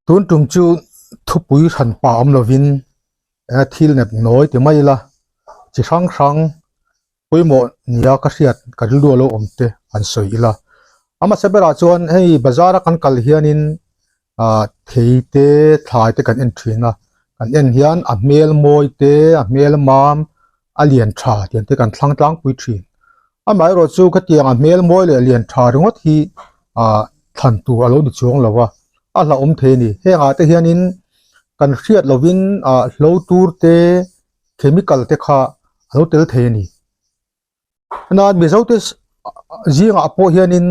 Tun tum chu thupui hran pa awm lovin eng thil nep nawi ti mai ila chi hrang hrang pawimawh nia ka hriat ka rilru a lo awm te han sawi ila. A hmasa berah chuan hei bazar a kan kal hianin ah thei te thlai te kan en thin a, kan en hian a hmel mawi te a hmel mam a lian tha tiang te kan thlang tlangpui thin. Amaherawh chu khatiang a hmel mawi leh lian tha ringawt hi ah thlan tur a lo ni chuang lo a, a hlauhawm thei a ni. Hengah te hianin kan hriat lovin ah hlo tur te chemical te kha a lo tel thei a ni. Nan Mizo te zingah pawh hianin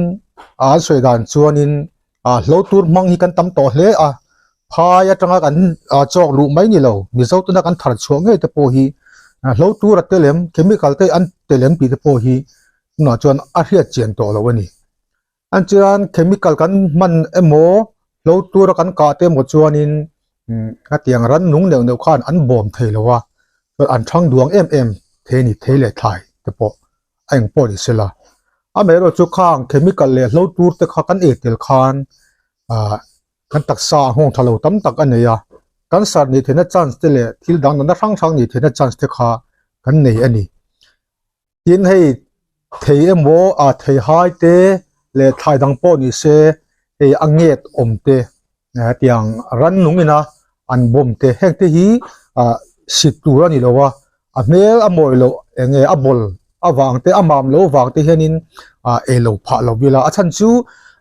an sawi dan chuanin ah hlo tur hmang hi kan tam tawh hle a, phai atanga kan ah chawk luh mai ni lo Mizo tuna kan thar chhuah ngei te pawh hi hlo tur a tel em chemical te an tel em tih te pawh hi tunah chuan a hriat chian tawh loh a ni. An chuan chemical kan hman emaw hlo tura kan kah te emaw chuanin hetiang rannung neuh neuh khan an bawm thei lo a, chuan an thang duang em em thei a ni thei leh thlai te pawh a eng pawh ni sela. Amaherawh chu khang chemical leh hlo tur te kha kan ei tel khan ah kan taksa a nghawng tha lo tam tak a nei a, cancer nih theihna chance te leh thil dang natna hrang hrang nih theihna chance te kha kan nei a ni. Tin hei thei emaw ah thei hai te leh thlai dang pawh ni se hei a nget awm te hetiang rannung ina an bawm te heng te hi ah sit tur a ni lo a, a hmel a mawi loh eng nge a bawl avang te a mam loh vang te hianin ah ei lo phah lo ila a chhan chu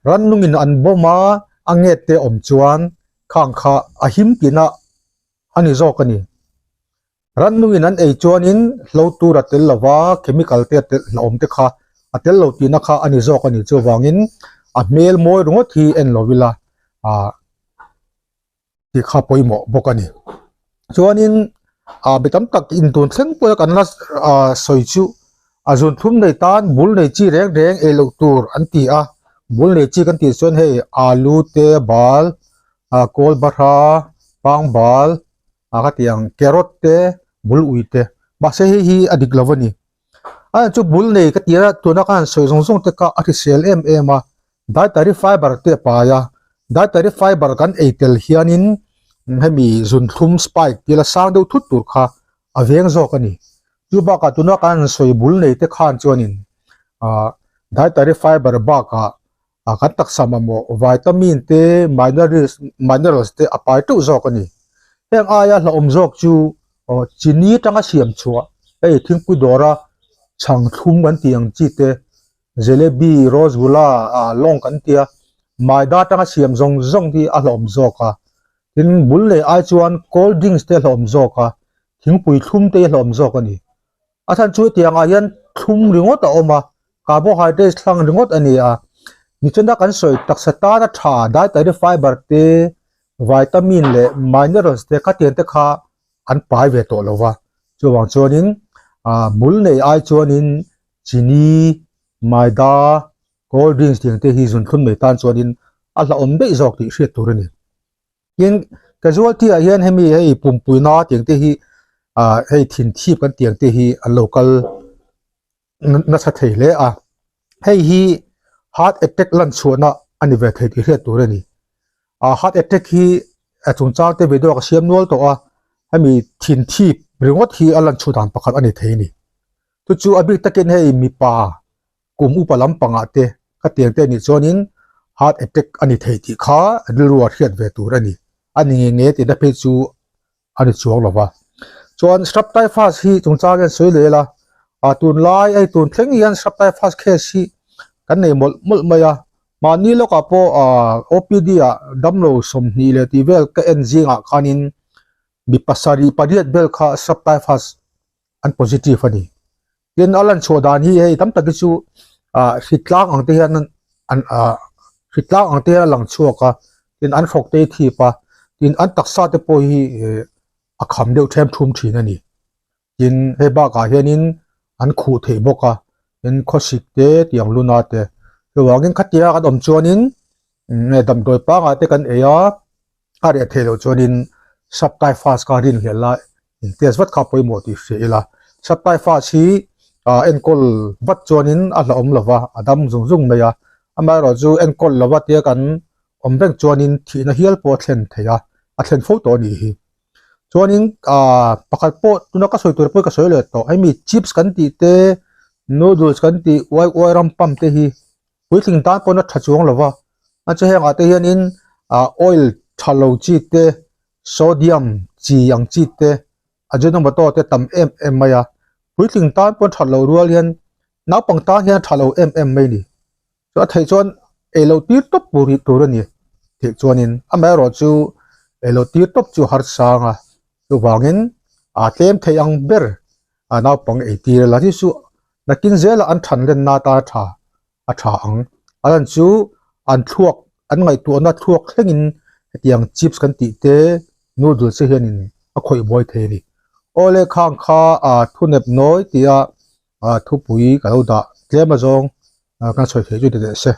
rannung in an bawm a a nget te awm chuan khang kha a him tihna a ni zawk a ni. Rannungin an ei chuanin hlo tur a tel lova, chemical te a tel hlauhawm te kha a tel lo tihna kha a ni zawk a ni. Chuvangin a hmel mawi ringawt hi en lo ila ah tih kha pawimawh bawk a ni. Chuanin ah mi tam tak in tun thleng pawha kan la ah sawi chu a zun thlum nei tan bul nei chi reng reng ei loh tur an ti a, bul nei chi kan tih chuan hei alu te bal ah kawl bahra pangbal a ka ti ang carrot te bul ui te mahse hei hi a dik lo a ni a chu bul nei ka ti a tuna ka han sawi zawng zawng te kha a hrisel em em a dietary fiber te a pai a dietary fiber kan ei tel hianin hemi zunthlum spike tila sang deuh thut tur kha a veng zawk a ni chu bakah tuna kan han sawi bul nei te khan chuanin ah dietary fiber bakah ah kan taksa mamawh vitamin te minerals minerals te a pai teuh zawk a ni heng aia hlauhawm zawk chu aw chini atanga siam chhuah hei thingpui dawra chhang thlum kan tih ang chi te jalebi rasgulla ah lawng kan tia maida atanga siam zawng zawng hi a hlauhawm zawk a tin bul leh ai chuan cold drinks te a hlauhawm zawk a thingpui thlum te hi a hlauhawm zawk a ni. A chhan chu hetiang ah hian thlum ringawt a awm a, carbohydrates hlang ringawt a ni a. Nichina kan sawi taksa tana tha dietary fiber te, vitamin leh minerals te khatiang te kha an pai ve tawh lo va. Chuvang chuanin ah bul nei ai chuanin chini, maida, cold drinks tiang te hi zunthlum nei tan chuanin a hlauhawm daih zawk tih hriat tur a ni. Tin, casualty ah hian hemi hei pumpui na tiang te hi ah hei thin thip kan tiang te hi an lo kal nasa thei hle a, hei hi heart attack lan chhuahna a ni ve thei tih hriat tur a ni. Ah heart attack hi a chungchang te video ka siam nual tawh a, hemi thin thip ringawt hi a lan chhuah dan pakhat a ni thei a ni. Chu chu a bik takin hei mipa kum upa lampangah te ka tiang te anih chuanin heart attack a ni thei tih kha rilru a hriat ve tur a ni. A ni nge nge tihna phei chu a ni chuang lo va. Chuan shrub typhus hi chungchang hian sawi leh ila, ah tunlai hei tun thleng hian shrub typhus case hi kan nei mawlh mawlh mai a. Mahni lawkah pawh ah OPD ah damlo 20 leh tih vel ka en zingah khanin mi pasarih pariat vel kha shrub typhus an positive a ni. Tin a lan chhuah dan hi hei tam tak hi chu ah hritlang ang te hian an ah hritlang ang te hian a lang chhuak a tin an hrawk te hi thip a tin an taksa te pawh hi eh a kham deuh them thum thin a ni. Tin hei bakah hianin an khuh theih bawk a tin khawsik te tiang luna te chuvangin khatia kan awm chuanin nge damdawi pangai te kan ei a a reh theih loh chuanin sub typhus kha rin hlel a in test vat kha pawimawh tih hria ila sub typhus hi ah enkawl vat chuanin a hlauhawm lo va a dam zung zung mai a amaherawhchu enkawl lo va tia kan. awm reng chuanin thihna hial pawh a thlen thei a, a thlen fo tawh a nih hi. Chuanin aaa pakhat pawh tuna ka sawi tur pawh ka sawi leh tawh hemi chips kan tih te noodles kan tih uai uai ram pump te hi puitling tan pawn a tha chuang lo va, a chu hengah te hianin ah oil tha lo chi te sodium chi ang chi te ajinomoto te tam em em mai a, puitling tan pawn that loh rual hian naupang tan hian a tha lo em em mai a ni. Chu a theih chuan ei loh tir tawp tur hi tur a ni tih chuanin amaherawh chu ei loh tir tawp chu har sang a chuvangin a tlem theih ang ber a naupang ei tir a la hi chu nakin zela an than lenna atan a tha a tha ang a lan chu an thluak an ngaihtuahna thluak thlengin hetiang chips kan tih te noodles te hianin a khawih buai thei a ni. Awle khang kha a thunep nawi tia thupui ka lo dah tlem azawng kan sawi theih chu ni teh se.